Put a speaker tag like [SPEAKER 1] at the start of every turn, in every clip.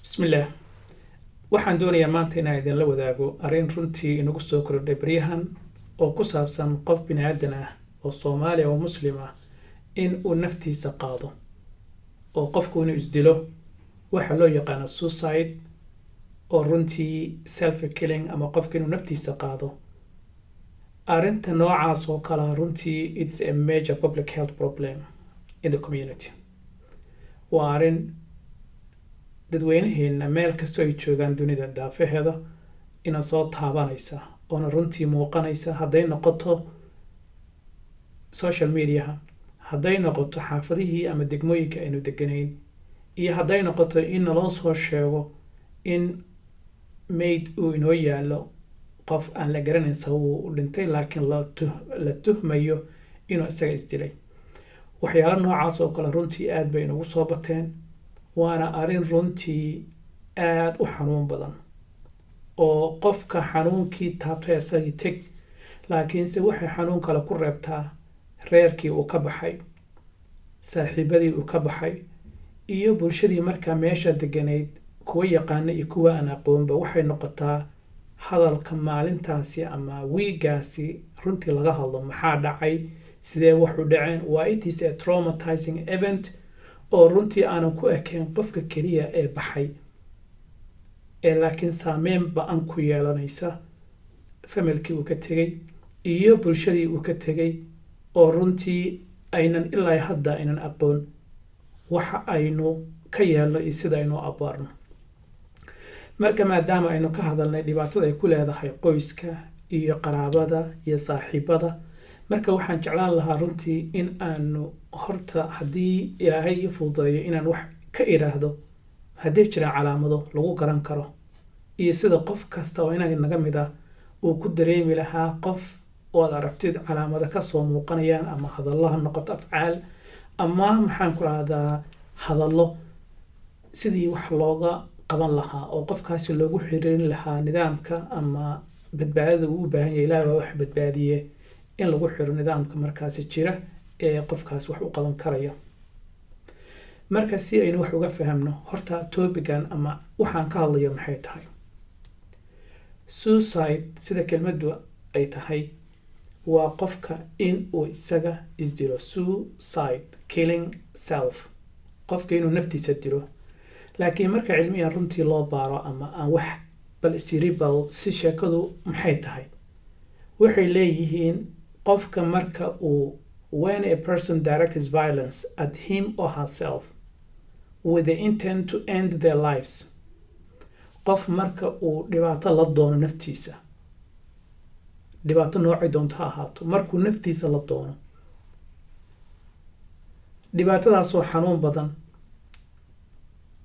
[SPEAKER 1] Bismillaah, waxaan doonayaa maanta inaan idinla wadaago arrin runtii inagu soo kordhay baryahan oo ku saabsan qof bini aadan ah oo Soomaaliya oo Muslim ah in uu naftiisa qaado, oo qofku inuu isdilo, waxa loo yaqaano suicide, oo runtii self killing ama qofka inuu naftiisa qaado. Arrinta noocaas oo kale runtii it's a major public health problem in the community. Waa arrin dadweynaheena meel kastoo ay joogaan dunida daafaheeda ina soo taabanaysa, oona runtii muuqanaysa, hadday noqoto social mediaha, hadday noqoto xaafadihii ama degmooyinka aynu deganayn, iyo hadday noqoto in naloo soo sheego in mayd uu inoo yaallo, qof aan la garanayn sabab uu u dhintay, laakiin la tuhmayo inuu isaga isdilay. Waxyaalo noocaas oo kale runtii aad bay inagu soo bateen, waana arrin runtii aada u xanuun badan oo qofka xanuunkii taabtay isagii teg, laakiinse waxay xanuun kale ku reebtaa reerkii uu ka baxay, saaxiibadii uu ka baxay iyo bulshadii markaa meesha deganayd, kuwa yaqaana iyo kuwa aan aqoonba. Waxay noqotaa hadalka maalintaasi ama wiigaasi runtii laga hadlo: maxaa dhacay, sidee waxu dhaceen? Waa it is a traumatizing event oo runtii aanan ku ekayn qofka keliya ee baxay ee laakiin saameyn ba-an ku yeelanaysa familkii uu ka tegay iyo bulshadii uu ka tegay, oo runtii aynan ilaa hadda aynan aqoon waxa aynu ka yeelno iyo sida aynu abaarno. Marka maadaama aynu ka hadalnay dhibaatada ay ku leedahay qoyska iyo qaraabada iyo saaxiibada, marka waxaan jeclaan lahaa runtii in aanu horta, haddii Ilaahay ii fududeeyo, inaan wax ka idhaahdo hadday jiraan calaamado lagu garan karo iyo sida qof kasta oo inaga naga mid ah uu ku dareemi lahaa qof oo aad aragtid calaamado kasoo muuqanayaan, ama hadallo ha noqoto, afcaal, ama maxaan ku rahdaa, hadallo, sidii wax looga qaban lahaa oo qofkaasi loogu xiriirin lahaa nidaamka ama badbaadada uu u baahan yahay. Ilaah baa wax badbaadiye, in lagu xiro nidaamka markaasi jira ee qofkaas wax u qaban karaya. Marka si aynu wax uga fahamno horta topic-gan ama waxaan ka hadlayo maxay tahay suicide, sida kelmaddu ay tahay, waa qofka in uu isaga isdilo. Suicide, killing self, qofka inuu naftiisa dilo. Laakiin marka cilmiyan runtii loo baaro ama aan wax bal isiri bal si sheekadu maxay tahay, waxay leeyihiin qofka marka uu, when a person directs violence at him or herself with the intent to end their lives, qof marka uu dhibaato la doono naftiisa, dhibaato noocay doonto ha ahaato, markuu naftiisa la doono dhibaatadaasoo xanuun badan,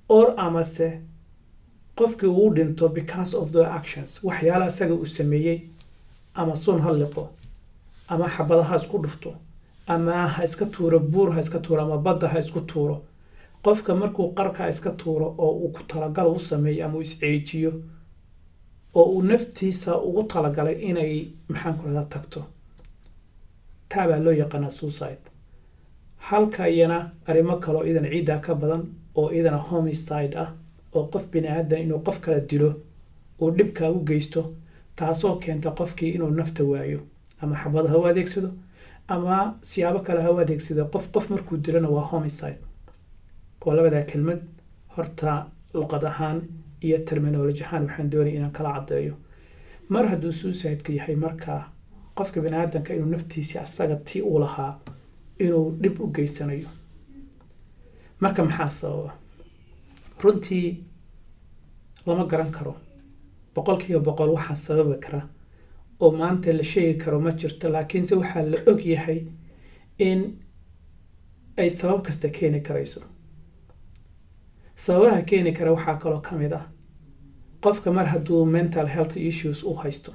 [SPEAKER 1] or amase qofkii uu dhinto because of the actions, waxyaala isaga uu sameeyey, ama sun ha liqo, ama xabada ha isku dhufto, ama ha iska tuuro buur, ha iska tuuro, ama badda ha isku tuuro. Qofka markuu qarka iska tuuro oo uu ku talagal u sameeyo ama uu isceejiyo oo uu naftiisa ugu talagalay inay, maxaan ku rahdaa, tagto, taa baa loo yaqaanaa suicide. Halka iyana arrimo kaloo iyadan ciiddaa ka badan oo iyadana homicide ah, oo qof bini aadan inuu qof kala dilo, uu dhibkaa u geysto, taasoo keenta qofkii inuu nafta waayo, ama xabad ha u adeegsado ama siyaabo kale ha u adeegsado. Qof markuu dilona waa homicide. Waa labadaa kelmad horta luqad ahaan iyo terminology ahaan waxaan doonaya inaan kala caddeeyo. Mar hadduu suicide-ka yahay markaa qofka bini aadamka inuu naftiisii asaga tii uu lahaa inuu dhib u geysanayo, marka maxaa sababa? Runtii lama garan karo 100% waxaa sababi kara oo maanta la sheegi karo ma jirto, laakiinse waxaa la og yahay in ay sabab kasta keeni karayso. Sababaha keeni kara waxaa kaloo ka mid ah qofka mar hadduu mental health issues u haysto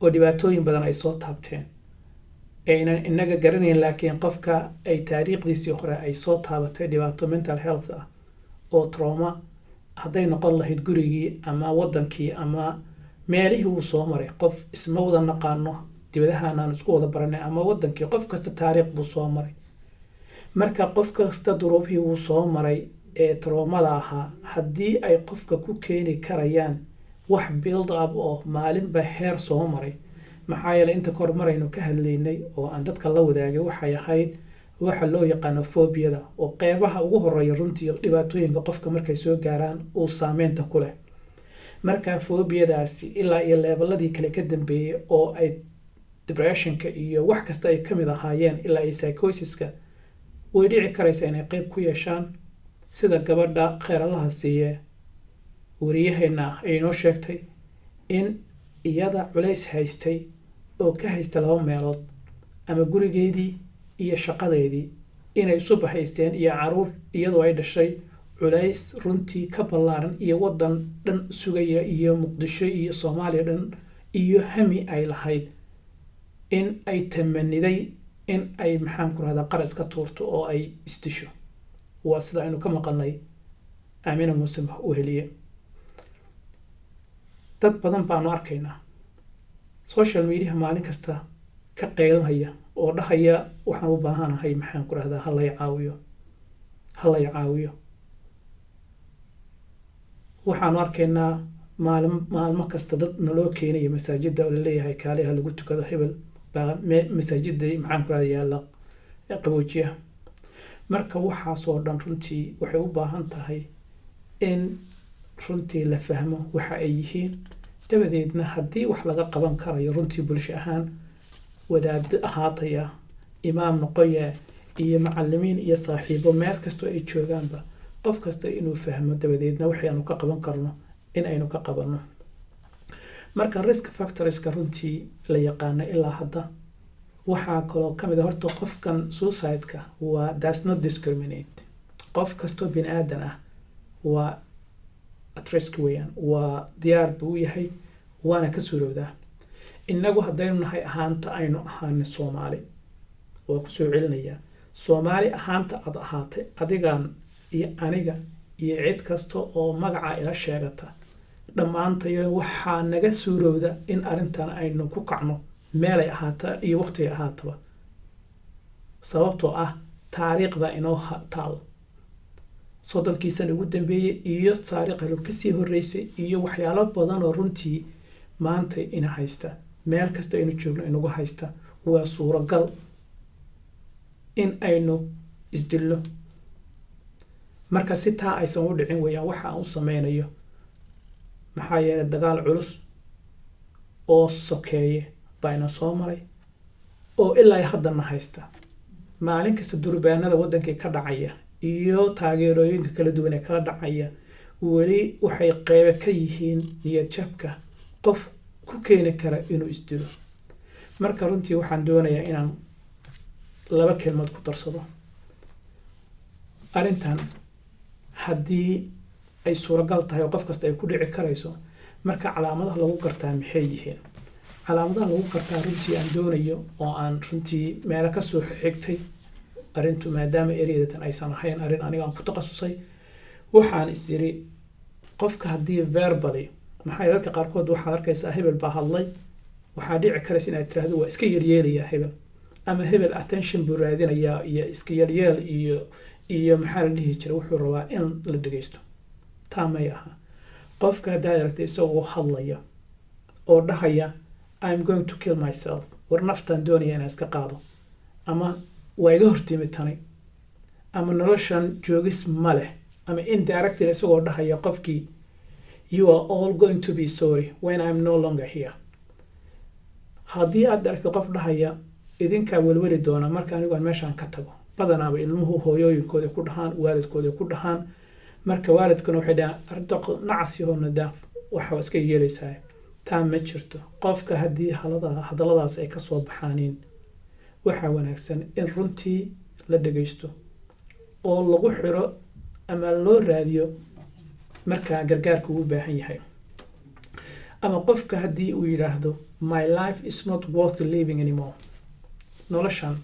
[SPEAKER 1] oo dhibaatooyin badan ay soo taabteen ee aynan inaga garanayn, laakiin qofka ay taariikhdiisii hore ay soo taabatay dhibaato mental health ah oo trauma, hadday noqon lahayd gurigii ama wadankii ama meelihii uu soo maray. Qof isma wada naqaano, dibadahanaan isku wada baranay ama wadankii, qof kasta taariikh buu soo maray. Marka qof kasta duruufihii uu soo maray. Ee traumada ahaa, haddii ay qofka ku keeni karayaan wax build up oo maalinba heer soo maray, maxaa yeelay inta kahor maraynu ka hadlaynay oo aan dadka la wadaagay waxay ahayd waxa loo yaqaano phobiada, oo qeybaha ugu horeeya runtii dhibaatooyinka qofka markay soo gaaraan uu saameynta ku leh. Marka phobiadaasi ilaa iyo leveladii kale ka dambeeyey oo ay depressionka iyo wax kasta ay kamid ahaayeen, ilaa iyo psychosiska, way dhici karaysaa inay qeyb ku yeeshaan, sida gabadha kheyr Allaha siiye wariyaheenna ah ay inoo sheegtay in iyada culays haystay oo ka haysta laba meelood, ama gurigeedii iyo shaqadeedii, inay isu bahaysteen, iyo caruur iyadoo ay dhashay, culays runtii ka ballaaran, iyo waddan dhan sugaya, iyo Muqdisho iyo Soomaaliya dhan, iyo hami ay lahayd, in ay tamaniday in ay, maxaan ku rahdaa, qar iska tuurto oo ay isdisho. Waa sida aynu ka maqalnay Aamina Muuse Uheliye. Dad badan baanu arkaynaa social mediaha maalin kasta ka qeylinaya oo dhahaya, "Waxaan u baahanahay, maxaan ku rahdaa, ha lay caawiyo, ha lay caawiyo." Waxaanu arkaynaa maalin maalmo kasta dad naloo keenaya masaajidda oo laleeyahay, "Kaaliha lagu tukado, hebel baa masaajidda, maxaan ku rahdaa, yaalla qaboojiyaha." Marka waxaasoo dhan runtii waxay u baahan tahay in runtii la fahmo waxa ay yihiin, dabadeedna haddii wax laga qaban karayo runtii bulsho ahaan, wadaado ahaataya, imaam noqoya, iyo macalimiin iyo saaxiibo, meel kastoo ay joogaanba, qof kasta inuu fahmo, dabadeedna waxaynu ka qaban karno in aynu ka qabanno. Marka risk factorska runtii la yaqaano ilaa hadda waxaa kaloo kamid a, horta qofkan suicide-ka waa does not discriminate. Qof kastoo bini aadan ah waa at risk weeyaan, waa diyaar buu u yahay, waana ka suurowdaa. Innagu haddaynu nahay ahaanta aynu ahaana Soomaali, waa kusoo celinayaa, Soomaali ahaanta aad ahaatay, adigan iyo aniga iyo cid kasta oo magaca ila sheegata, dhammaantayo waxaa naga suurowda in arrintan aynu ku kacno, meelay ahaata iyo waqtigay ahaataba, sababtoo ah taariikh baa inoo taal, 30kii sana ugu dambeeyey iyo taariikh halo kasii horreysay, iyo waxyaalo badan oo runtii maanta ina haysta, meel kasta aynu joogno inagu haysta. Waa suuragal in aynu isdillo. Marka si taa aysan u dhicin weeyaan waxa aan u sameynayo, maxaa yeelay dagaal culus oo sokeeye baa ina soo maray oo ilaa haddana haysta. Maalin kasta durbaanada waddankii ka dhacaya iyo taageerooyinka kala duwan ee kala dhacaya weli waxay qeybe ka yihiin niyad jabka qof ku keeni kara inuu isdilo. Marka runtii waxaan doonayaa inaan laba kelmood ku darsado arrintan. Haddii ay suuragal tahay oo qof kasta ay ku dhici karayso, marka calaamadaha lagu gartaa maxay yihiin? Calaamadaha lagu gartaa runtii aan doonayo oo aan runtii meelo kasoo xigtay arrintu, maadaama areadatan aysan ahayn arrin aniga aan ku takhasusay, waxaan is iri qofka haddii verbally, maxaa yeele dadka qaarkood waxaad arkaysaa hebel baa hadlay, waxaa dhici karaysa inaad tiraahdo, "Waa iska yeelyeelayaa hebel," ama "Hebel attention buu raadinayaa," iyo iska yeelyeel iyo maxaa la dhihi jiray, wuxuu rabaa in la dhegeysto. Taa may aha. Qofka haddaad aragtay isagoo hadlaya oo dhahaya, "I'm going to kill myself," war naftaan doonaya inaan iska qaado, ama waa iga hortimi tani, ama noloshan joogis ma leh, ama indirectly isagoo dhahaya qofkii, "You are all going to be sorry when I'm no longer here." Haddii aad aragtid qof dhahaya, "Idinkaa welweli doona marka anigu aan meeshaan ka tago," badanaaba ilmuhu hooyooyinkooda ku dhahaan, waalidkooda ku dhahaan. Marka waalidkuna waxay dhahaan, "Nacas yahoona daaf, waxa iska yeelaysaa." Taa ma jirto. Qofka haddii hadalladaas ay kasoo baxaaniin, waxaa wanaagsan in runtii la dhegeysto oo lagu xiro ama loo raadiyo markaa gargaarka uu u baahan yahay. Ama qofka haddii uu yidhaahdo, "My life is not worth living anymore," noloshan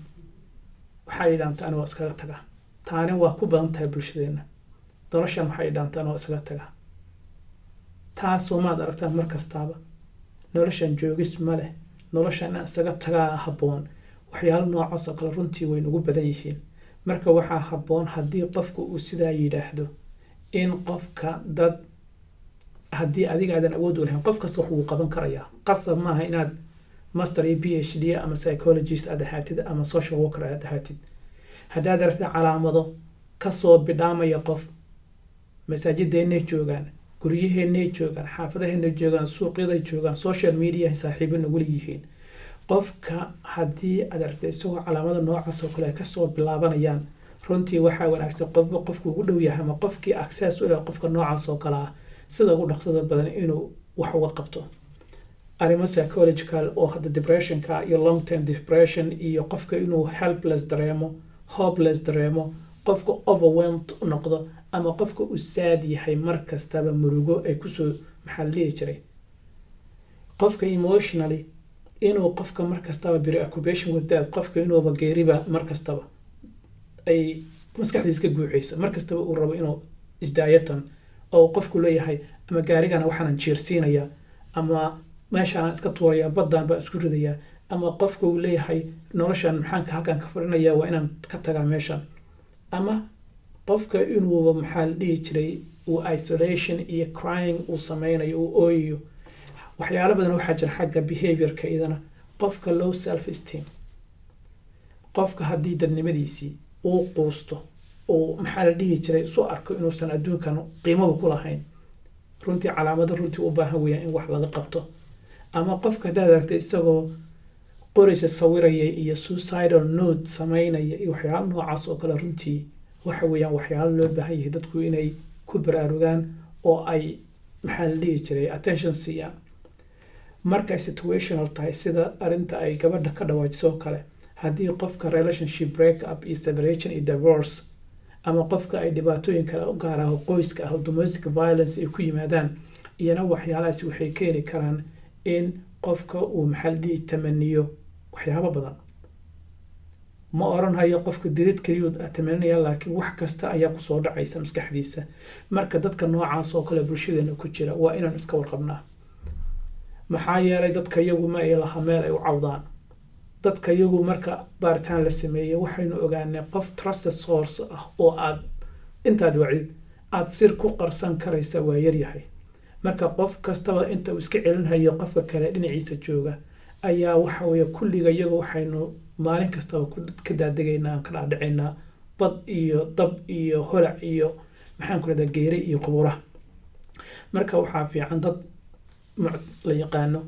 [SPEAKER 1] waxaa yidhaanta ani waa iskaga taga. Taani waa ku badan tahay bulshadeenna. Noloshan waxay dhaanta ani waa iskaga taga. Taas maad aragtaa mar kastaaba, noloshan joogis ma leh, noloshan inaan iskaga tagaa habboon. Waxyaalo noocaas oo kale runtii way nagu badan yihiin. Marka waxaa habboon, haddii qofku uu sidaa yidhaahdo, in qofka dad, haddii adiga aadan awood u lahayn, qof kasta wax wuu qaban karayaa. Qasab maaha inaad master iyo PhD ama psychologist aad ahaatid ama social worker aad ahaatid. Haddaad aragtid calaamado kasoo bidhaamaya qof, masaajideenay joogaan, guryaheenay joogaan, xaafadaheenay joogaan, suuqyaday joogaan, social media saaxiibo nagula yihiin, qofka haddii aad aragtid isagoo calaamada noocaas oo kale ay kasoo bilaabanayaan, runtii waxaa wanaagsan qofba qofku ugu dhow yahay ama qofkii access u leh qofka noocaas oo kale ah sida ugu dhaqsada badan inuu wax uga qabto. Arrimo psychological oo hadda depressionka iyo long term depression iyo qofka inuu helpless dareemo, hopeless dareemo, qofka overwhelmed noqdo ama qofka uu sad yahay mar kastaba, murugo ay kusoo, maxaa la dhihi jiray, qofka emotionally inuu qofka mar kastaba preoccupation with death, qofka inuuba geeriba mar kastaba ay maskaxdiisa ka guuxayso, mar kastaba uu rabo inuu isdaayatan oo qofku leeyahay ama gaarigana waxaanan jiirsiinayaa ama meeshaanaan iska tuuraya, baddaan baan isku ridayaa, ama qofka uu leeyahay noloshan maxaan halkan ka fadhinaya, waa inaan ka tagaa meeshan, ama qofka inuuba, maxaa la dhihi jiray, uu isolation iyo crying uu sameynayo, uu ooyayo. Waxyaalo badan waxaa jira xagga behaviorka idana. Qofka low self esteem, qofka haddii dadnimadiisii uu quusto, uu, maxaa la dhihi jiray, isu arko inuusan adduunkan qiimaba ku lahayn, runtii calaamado runtii u baahan weeyaan in wax laga qabto. Ama qofka haddaad aragtay isagoo qoraysa sawiraya iyo suicidal note sameynaya iyo waxyaalo noocaas oo kale, runtii waxa weeyaan waxyaalo loo baahan yahay dadku inay ku baraarugaan oo ay, maxaa la dhihi jiray, attention siiyaan. Markay situational tahay, sida arrinta ay gabadha ka dhawaajiso oo kale, haddii qofka relationship break up iyo separation iyo divorce ama qofka ay dhibaatooyin kale u gaar ah oo qoyska ah oo domestic violence ay ku yimaadaan, iyana waxyaalahaasi waxay keeni karaan in qofka uu, maxaa la dhihi, tamaniyo waxyaabo badan. Ma oranhayo qofka dilid keliyuu tamaninaya, laakiin wax kasta ayaa kusoo dhacaysa maskaxdiisa. Marka dadka noocaas oo kale bulshadeena ku jira waa inaan iska warqabnaa, maxaa yeelay dadka iyagu ma ay laha meel ay u cawdaan. Dadka iyagu marka baaritaan la sameeyey waxaynu ogaanay qof trusted source ah oo aad intaad wacid aad sir ku qarsan karaysa waa yaryahay. Marka qof kastaba inta uu iska celinhayo qofka kale dhinaciisa jooga ayaa waxa weeye kulliga iyagu waxaynu maalin kastaba ka daadegaynaa, ka dhaadhicaynaa bad iyo dab iyo holac iyo, maxaan ku rahdaa, geeri iyo qubuuraha. Marka waxaa fiican dad la yaqaano,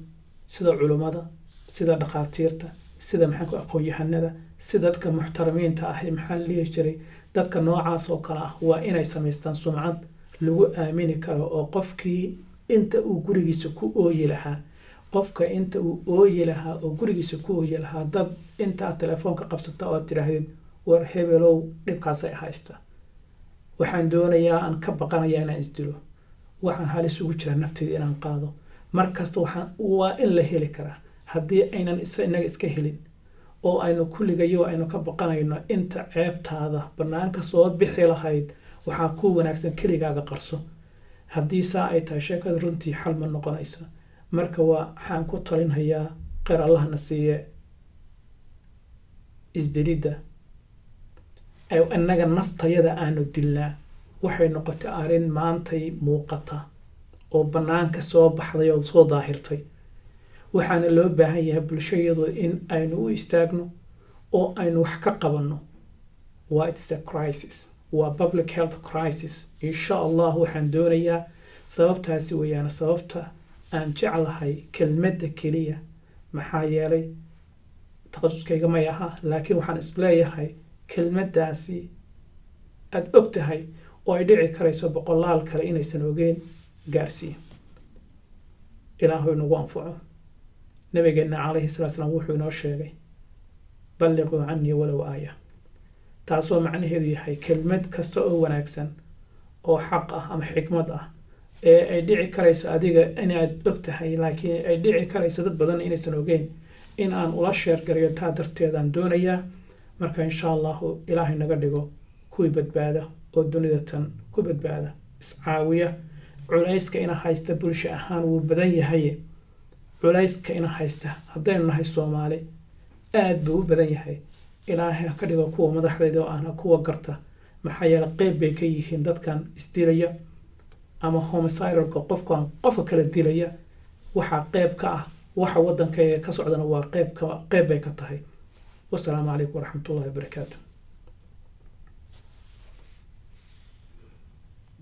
[SPEAKER 1] sida culummada, sida dhakhaatiirta, sida, maxaan ku, aqoon-yahanada, sida dadka muxtaramiinta ah, maxaa la dhihi jiray, dadka noocaas oo kale ah waa inay samaystaan sumcad lagu aamini karo oo qofkii inta uu gurigiisa ku ooyi lahaa, qofka inta uu ooyi lahaa oo gurigiisa ku ooyi lahaa, dad intaad telefoonka qabsata oo aad tidhaahdid, "War hebelow, dhibkaasay haysta, waxaan doonayaa, aan ka baqanayaa inaan isdilo, waxaan halis ugu jiraa nafteyda inaan qaado," mar kasta waxaan waa in la heli karaa. Haddii aynan inaga iska helin oo aynu kulligayo aynu ka baqanayno inta ceebtaada banaanka soo bixi lahayd, waxaa ku wanaagsan keligaaga qarso. Haddii saa ay tahay sheekada, runtii xal ma noqonayso. Marka waxaan ku talinhayaa, kheyr Allahna siiye, isdilidda innaga naftayada aanu dilnaa waxay noqotay arrin maantay muuqata oo bannaanka soo baxday oo soo daahirtay. Waxaana loo baahan yahay bulshayadu in aynu u istaagno oo aynu wax ka qabanno. Waa it's a crisis, waa public health crisis. Insha Allah waxaan doonayaa, sababtaasi weeyaan sababta aan jeclahay kelmadda keliya, maxaa yeelay takhasuskayga may aha, laakiin waxaan isleeyahay kelmaddaasi aada og tahay oo ay dhici karayso boqolaal kale inaysan ogeyn gaarsii. Ilaahu inagu anfaco. Nabigeenna calayhi salatu salaam wuxuu inoo sheegay, "Balliquu cannii walow aaya," taasoo macnaheedu yahay kelmad kasta oo wanaagsan oo xaq ah ama xikmad ah ee ay dhici karayso adiga inaad og tahay, laakiin ay dhici karayso dad badan inaysan ogeyn, in aan ula share garayo, taa darteedaan doonayaa. Marka insha Allahu Ilaahay naga dhigo kuwii badbaada oo dunida tan ku badbaada, iscaawiya. Culayska ina haysta bulsho ahaan wuu badan yahay. Culayska ina haysta haddaynu nahay Soomaali aad buu u badan yahay. Ilaahay ha ka dhigo kuwa madaxdayda oo ahna kuwa garta. Maxaa yeele, qeyb bay ka yihiin dadkan isdilaya ama homicidalka, qofkan qofka kala dilaya. Waxaa qeyb ka ah waxa waddanka ka socdana waa qeyb bay ka tahay. Wasalaamu calaykum waraxmatullahi wabarakaatu.